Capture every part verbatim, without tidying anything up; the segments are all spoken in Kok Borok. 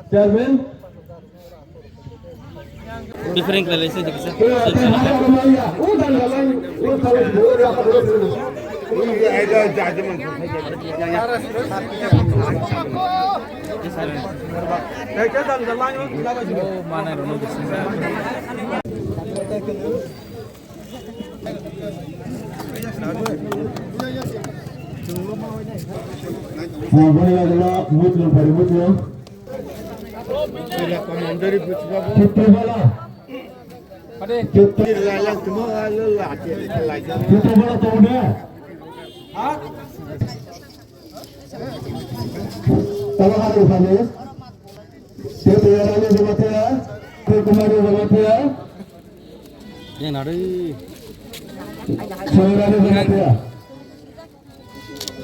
Chairman. Different relation dikisa. Mutlo pari mutlo. Chitto bala. Chitto bala tongde. Tala hari kami. Chitto bala ni jamatia. Kumari jamatia. Yang nari. Kumari jamatia.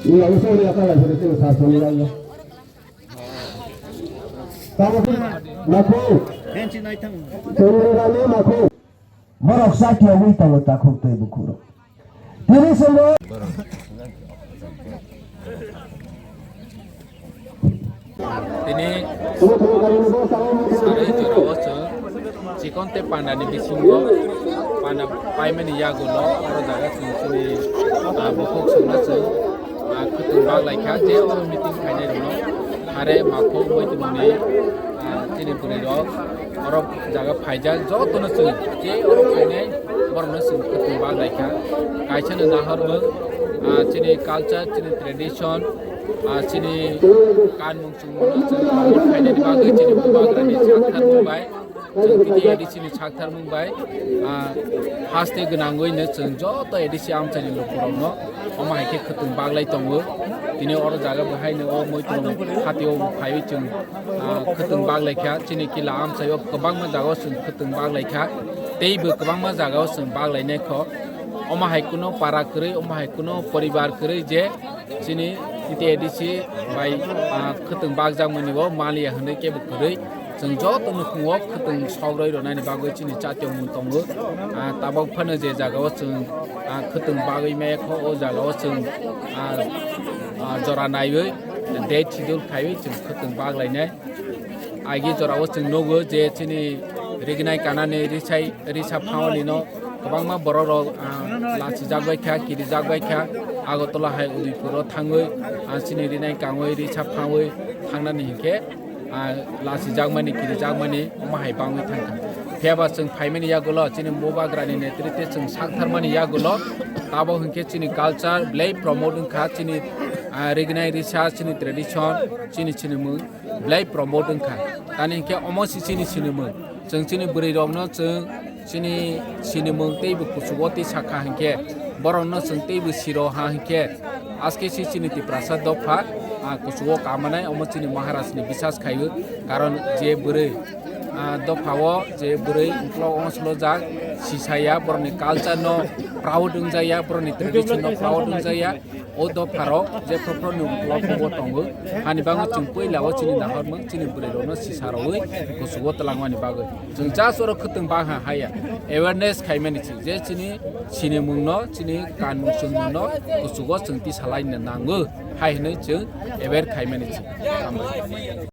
Iya, usah dia kalah seperti itu satu lagi. Tamo makhu. Chendrani makhu. Borok sakya wi tongo takhuk tei bukhurok. Tini swngo. Tini sarai jorao chwng chikon tei pandani bisingo panda paimani yagulo oro jaga chwng chini, ah, bukhuk chwngno chwng, ah, khwtwng bak laikha je oro meeting khainai rokno hare makho wngwi tongmani, ah, chini bwrwi rok oro jaga phaijak jotono chwng je oro khainai borokno chwng khwtwng bak laikha kaisa no nahormung, ah, chini culture chini tradition, ah, chini kanmung chwng promote khainani bagwi chini bubagrani sakthar mung bai, chwng tini A D C ni sakthar mung bai, ah, haste gwnangwi no chwng joto A D C amchaini lukurokno omo hai khe khwtwng baglai tongo. Tini oro jaga bo haino o moitong hati o phaiwi chwng, ah, khwtwng baglai kha. Chini kila amchaio kwbangma jagao chwng khwtwng baglai kha. Teibo kwbangma jagao chwng baglai nai kho. Omo hai kuno para kwrwi, omo hai kuno poribar kwrwi je chini T T A D C bai, ah, khwtwng bakjakmani o maliya hwnwi kebo kwrwi. Chwng joto nukhungo khwtwng sogroi rwnani bagwi chini chatiyong mung tongo. Ah, tabok phano je jagao chwng, ah, khwtwng bagwi maya kho, o jagao chwng, ah, ah, jora naiwi date schedule khaiwi chwng khwtwng bak lainai. Agi jorao chwng nugo je chini rignai kanani risai risa phaoni no kwbangma borok rok, ah, lachijak bai kha, kirijak bai kha. Agartala hai Udaipur o thangwi, ah, chini rinai kangwi risa phawi thangnani hinkhe, ah, lachijakmani, kirijakmani omo hai bangwi thangkha. Phiyaba chwng phaimani yagulo chini bubagrani netritwe chwng saktharmani yagulo tabok hinkhe chini culture belai promote wngkha, chini, ah, rignai risa, chini tradition, chini sinimung belai promote wngkha. Tani hinkhe omo se chini sinimung. Chwng chini bwrwi rokno chwng chini sinimung teibo kuchugo twi sakha hinkhe, borokno chwng teibo siro ha hinkhe, aske se chini Tiprasa dopha, ah, kuchugo kamanai omo chini Maharaj ni bisas khaio. Karon je bwrwi, ah, dopha o je bwrwi uklok ongslo jak sisaya borokni culture no proud wngjaya, borokni tradition no proud wngjaya. O dopharok je phrophro ni uklok bo tongo. Hani bagwi chwng puila o chini nahormung, chini bwrwi rokno sisa rogwi kuchugo twlangmani bagwi. Chwng just oro khwtwng bangha haya. Awareness khaimani chwng je chini sinimungno, chini kanmung chwngmungno kuchugo chwng tisalaina nango. Hai hwnwi chwng aware khaimani chwng. Hambai.